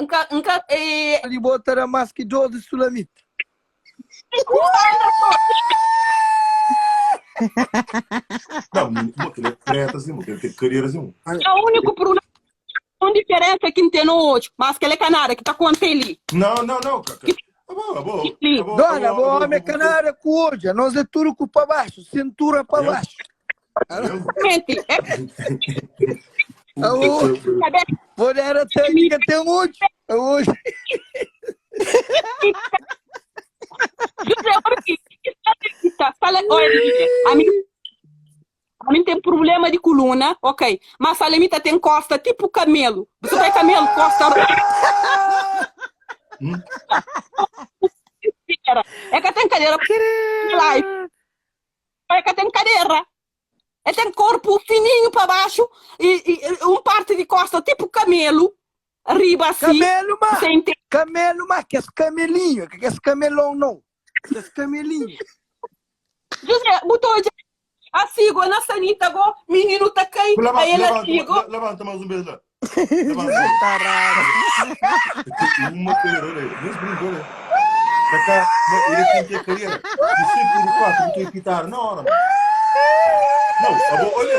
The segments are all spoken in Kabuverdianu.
N ka, N ka, e. Di bo ta da más ki 12 sulamita. Não, mo kel é preta assim, mo kel tem cadeira assim. É o único problema, un diferença ki N ten no odju, mas kel é ka nada ki ta konta é li. Não, não, não. Abo, abo, abo, Dona, bo homi é ka nada ku odju, anos é tudu ku pa baxu, cintura pa baxu. Exatamente. É. Vou dar até que tem hoje. Hoje. José, olha aqui. Olha, a mim, a mim tem problema de coluna, ok. Mas a Lemita tem costa tipo camelo. Você tem camelo, costa. Hum? É que tem cadeira. Live. É ka ten kadera. É ten korpu fininhu pa baxu e, e un parti di kosta tipo kamelu riba asi. Kamelu ma, kamelu ma, kes kamelinhu, é ka kes kamelon nau, kes kamelinhu. José, bu ta odja asi go na sanita go, mininu ta kai, a el asi go. Labanta mas un bes la. Tarado. Uma cadeira, olha aí. Nem se brinca, olha aí. Pra cá, não, ele tem que a cadeira. De sempre de quatro, botou a pitar na hora, mano. Não, a bo, olha,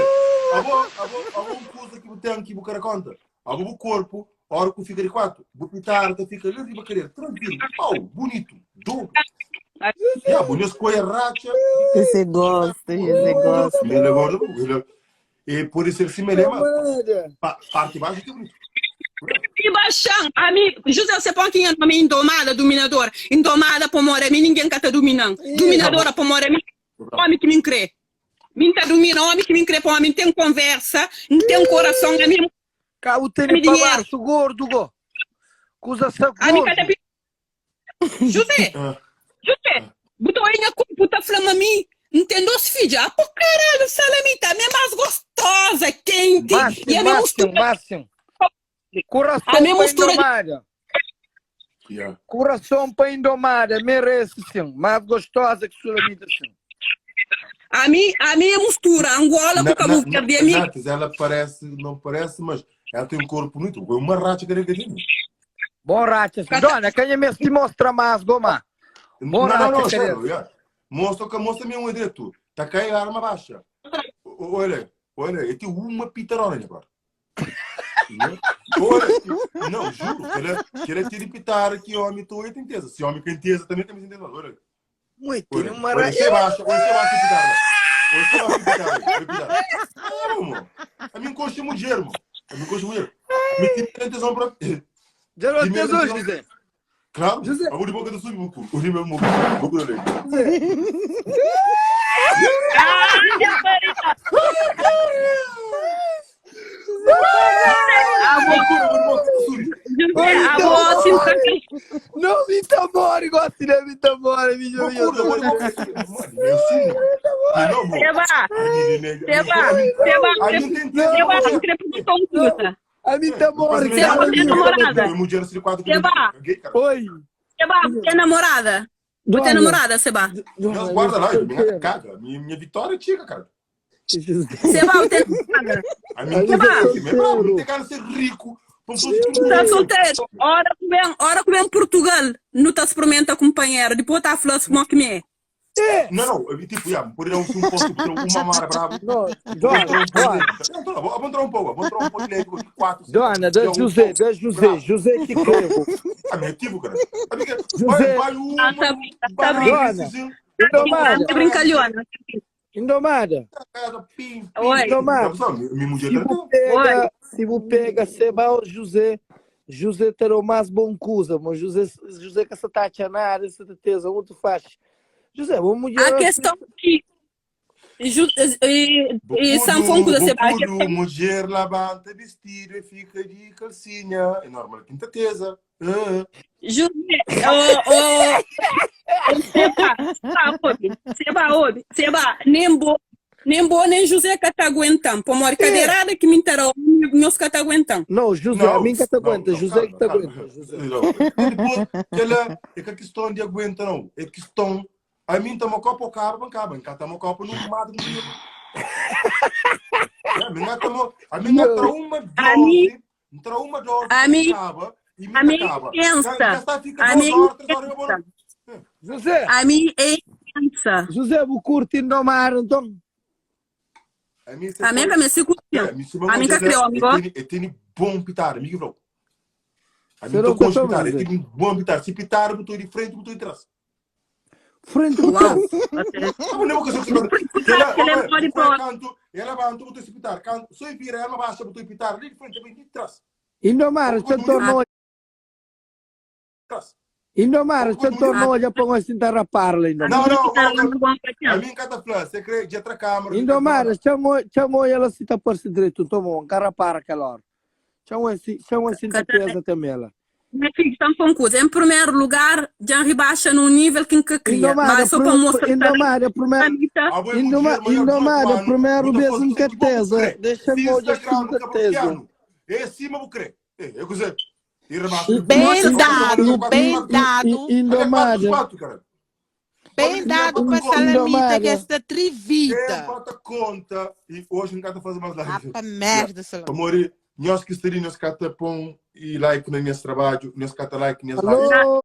a bo, a bo, a bo uma coisa que tem que buscar a conta. A bo o corpo, a hora que fica de quatro, vou pitar, tá fica ali riba cadeira, tranquilo, pau, bonito, dobro. Yeah, bonito, escolha racha. Você gosta, você gosta. Ele agora, ele, E pode ser sima el é, ma pa, parti baxu ki bunitu. Di baxan, ami, José, se pon ki nha nomi Indomada, Dominadora. Indomada pamodi ami ningen ka ta dominan. Dominadora pamodi ami omi ki mi nkre. Mi nta domina omi ki mi nkre pamodi mi ten konversa, N ten korason, ami é Ka bu tene ami pa dinheru. baxu gordu go. Kuza sta Ami ka ta gordu. José, José, bu ta oia nha korpu ta fla ma mi N ten dos fidja. Ah, po karalhu, Salamita, mi é más gostosa, kenti, Máximo, e ami é máximo, mustura. máximo. Coração Ami é pa mustura de. indomada. Yeah. Coração pa indomada, merece sim. Mais gostosa que Sulamita sim. Ami, ami é mustura, Angola ku Na, Cabo na, na, Verde, ami. Nates, ela parece, não parece, mas ela tem um corpo bonito. É uma racha que tem. Bom racha. Dona, quem é mesmo te mostra mais, goma? Bom Não, não, não, racha, sério, yeah. Mostra que mostra mesmo é direto. Tá caindo a arma baixa. Olha, olha, eu tenho uma pitarona, minha brother. Olha, não, juro, que ela, que ela tira pitar que homem tu é tenteza. Se homem tem tenteza também tem tenteza. Olha. Muito, Olha, uma olha, racha. você baixa, olha, você baixa pitar. Olha, você baixa pitar, olha, pitar. Ah, irmão. A mim coxa mulher, irmão. A mim coxa mulher. Me tira tenteza pra. Já não Primeiro tens hoje, então- José. Claro, José. a vou de boca do sul, o meu boca, boca do José. José, abo assim tá Não me tambore, gosto de me tambore, me Seba, Seba, Seba, Seba, não queria perguntar um coisa. A mim tambore, Seba, você é namorada? Seba. Oi. Seba, você é namorada? Você é namorada, Seba? Deus guarda lá, minha caga, minha, minha vitória chega, cara. Seba, você é namorada? A minha Seba. não tem cara de ser rico. Tá solteiro. Ora que vem, ora que vem Portugal, não tá experimenta companheiro, depois tá falando como que me é. Não, não, eu, tipo, yeah, por ir um um posto, uma mara bravo. Não, dona, dona. Não, vou entrar um pouco, vou entrar um pouco de leite, quatro. Dona, da José, da José, José que creio. A minha tipo, cara. A minha, José. vai uma, Ah, tá bem, tá bem. Dona. Indomada, Brincalhona. Indomada. Oi. Indomada. Minha mulher Se você pega, se você pega Seba ou José, José terá o mais bom cusa, mas José, José que essa taxa na área, certeza, muito fácil. José, vamos mulher. A questão que Ju, e, e Sanfonco da Seba, a questão Mulher levanta vestido e fica de calcinha. É normal, quinta tesa. Ah. José, o, o, Seba, Seba, ouve, Seba, ouve, Seba, nem bo, nem bo, nem José que tá aguentando. Pô, mora cadeirada que me enterou, meus que tá aguentando. Não, José, a mim que te aguenta, não, José que te calma, aguenta. calma. José. Não. Depois, ela, é que a questão de aguenta, não. É questão. A mim toma copo, acaba, acaba. Em cá toma copo, não mata, não A mim toma, a mim tá uma A mim- dose. Ntra uma dose Ami, acaba e mi ami acaba. intensa. Ka está fica Ami duas horas, três horas, eu vou. intensa. José, Ami é intensa. José, bu curte Indomar, então? A mim se Ami foi. ka me se curte. É, mi se Ami ka crê homem, go. Eu tenho bom pitar, amigo falou. A mim Você tô não com gostou, pitar, eu José? tenho bom pitar. Se pitar, botou de frente, botou de trás. Frente do Uau. trás. Ah, mas não vou Porque ele é pode pôr. canto, ela levanta, botou esse pitar, canto, só vira, ela baixa, botou pitar, ali de frente, bem de trás. Indomar, te tornou, Trás. Indomar, te tornou, já põe assim, tá raparla, Indomar. Não, não, Tá não, bom pra ti. A mim cata flã, você crê de outra câmara. Indomar, chamou, chamou ela se tá por se direito, tomou, um cara para aquela hora. Chamou assim, chamou assim, tá pesa também ela. Minha filha, está com coisa. Em primeiro lugar, já rebaixa num nível que nunca cria. Indomar, Mas só para mostrar Indomar, a primeira, Indomar, Indomar, a primeira vez em certeza. Deixa-me olhar com certeza. É acima vou crer. É, eu quiser. E rebaixa. Bem dado, bem dado. Indomar, Bem dado para Salamita que esta É, trivida. bota conta. E hoje não cata fazer mais live. Ah, pa merda, Salamita. Amor, nós que estaríamos nós cata pão e like no nosso trabalho, nós cata like nesse live. alô?